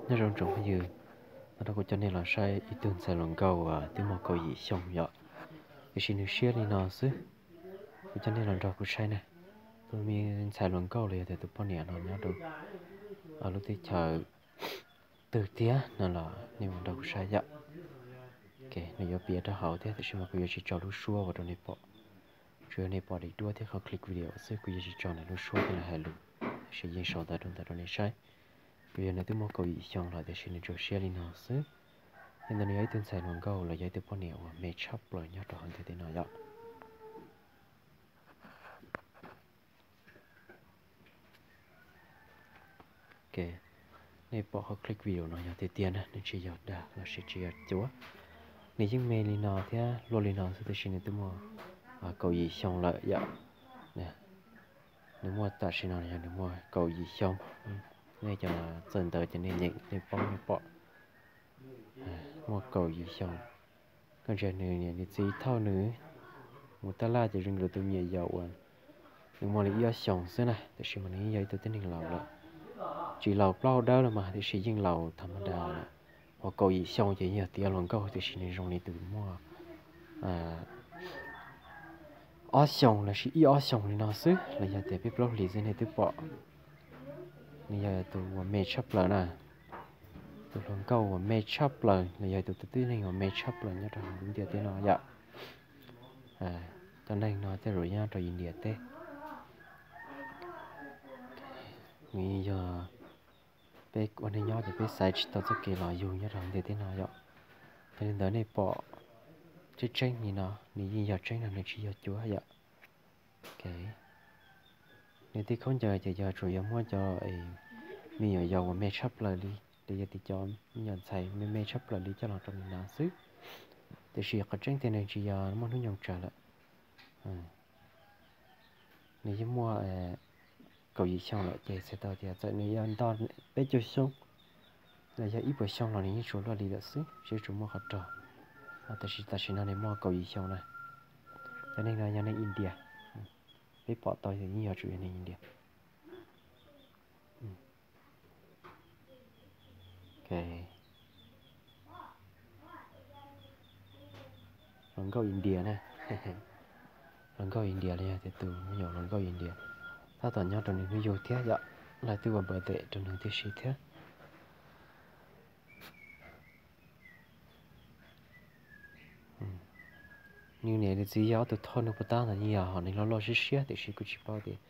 Nyob zoo tsoom phooj ywg, hnub no kuv coj nej los saib ib tug ntxhais hluas nkauj uas twb muaj kaum yim xyoo yom, tiam sis nws siab li no xwb. Kuv coj nej los nrog kuv saib na. Tus me ntxhais hluas nkauj los yog tias tus poj niam no nyob rau lub teb chaws twg thiab no los nej mus nrog kuv saib yom. Nws yuav piav rau hauv thiab, tiam sis mas kuv yuav tsis tso lub suab ua rau nej pom. Tsuas yog nej pom daim duab thiab qhov click video xwb, kuv yuav tsis tso nws lub suab thiab nws hais lus, tiam sis yeej sau ntawv rau ntawm rau nej saib. Kuj yog nws twb muaj kaum yim xyoo lawm, tiam sis nws tsuas siab li no xwb. Yog ntawd nws yog ib tug ntxhais hluas nkauj los yog ib tug poj niam uas me tshaj plaws nyob rau hauv ntiaj teb no yom. Nej pom qhov click video no yog tiag tiag na, nws tsis yog dag los sis tsis yog cuav. Nws yeej me li no thiab luaj li no xwb, tiam sis nws twb muaj kaum yim xyoo lawm yom. Nws muaj tam sim no yog nws muaj kaum yim xyoo. Nej cov txawj ntawv ces nej nyeem nej paub nej pom. Muaj kaum yim xyoo. Koj ntsia nws niam nws txiv thauj nws mus tab laj ces zoo li tus me nyuam yaus uas nws muaj li ib ob xyoos xwb na, tiam sis mas nws yeej yog ib tug tib neeg laus lawm. Tsis laus plaub hau dawb los mas, tiam sis yeej laus tham ma das lawm. Uas kaum yim xyoo ces yeej yog tiav hluas nkauj, tiam sis nws zoo li tus muaj ob xyoos los sis ib ob xyoos li no xwb, los yog tias peb plaub hlis xwb nej twb pom. Nws yog tus uas me tshaj plaws na, tus hluas nkauj uas me tshaj plaws los yog tus tib neeg uas me tshaj plaws nyob rau hauv lub ntiaj teb no yom. Cov neeg no tej zaum nyob rau India teb. Nws yog peb ua neej nyob ces peb xaiv tsis tau txoj kev los yug nyob rau hauv ntiaj teb no yom. Yog li ntawd nej pom tseeb tseeb li no, nws yeej yog tseeb no, nws tsis yog cuav yom. Nws tej khaub ncaws ces yog tsuas yog muab cov me nyuam yaus uas me tshaj plaws li, los yog tias cov me nyuam ntxhais me me tshaj plaws li coj los rau nws hnav xwb. Tiam sis qhov tseeb tiag nws tsis yog muaj hnub nyoog tsawg lawm. Nws yeej muaj kaum yim xyoo lawm ces txhais tau tias txawm nws yog nto peb caug xyoo los yog ib puas xyoo los nws yeej tsuas luaj li lawm xwb, tsis tshua muaj qhov rog. Tiam sis tam sim no nws muaj kaum yim xyoo na. Cov neeg no yog neeg India, peb pom tau yeej yog tsuas yog neeg India. Hluas nkauj India na. Hluas nkauj India los yog tias tus me nyuam hluas nkauj India tab tom nyob rau nws hnub yug thiab yom, lawv twb ua birthday rau nws tib si thiab. Nws niam nws txiv yog ob tug thauj nws puas tab ntawd yeej yog ho nws loj loj siab siab, tiam sis kuj tsis paub tias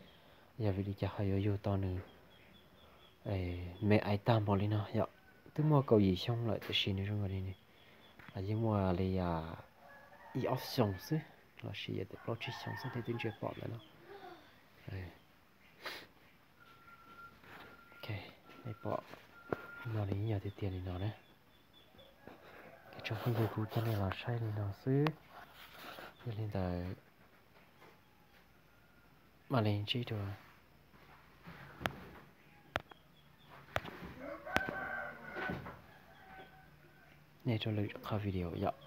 yog vim li cas ho yuav yug tau nws me aiv tag npaum li no yom. Twb muaj kaum yim xyoo lawm tiam sis nws zoo li nws los yeej muaj li ib ob xyoos xwb los sis yog tias plaub tsib xyoos xwb thiaj twb ntsia pom ntawm no. Nej pom no nws yeej yog tiag tiag li no na. Tsoom phooj ywg, kuv coj nej los saib li no xwb. Yog li ntawd mam li ntsib dua nej rau lwm qhov video yom.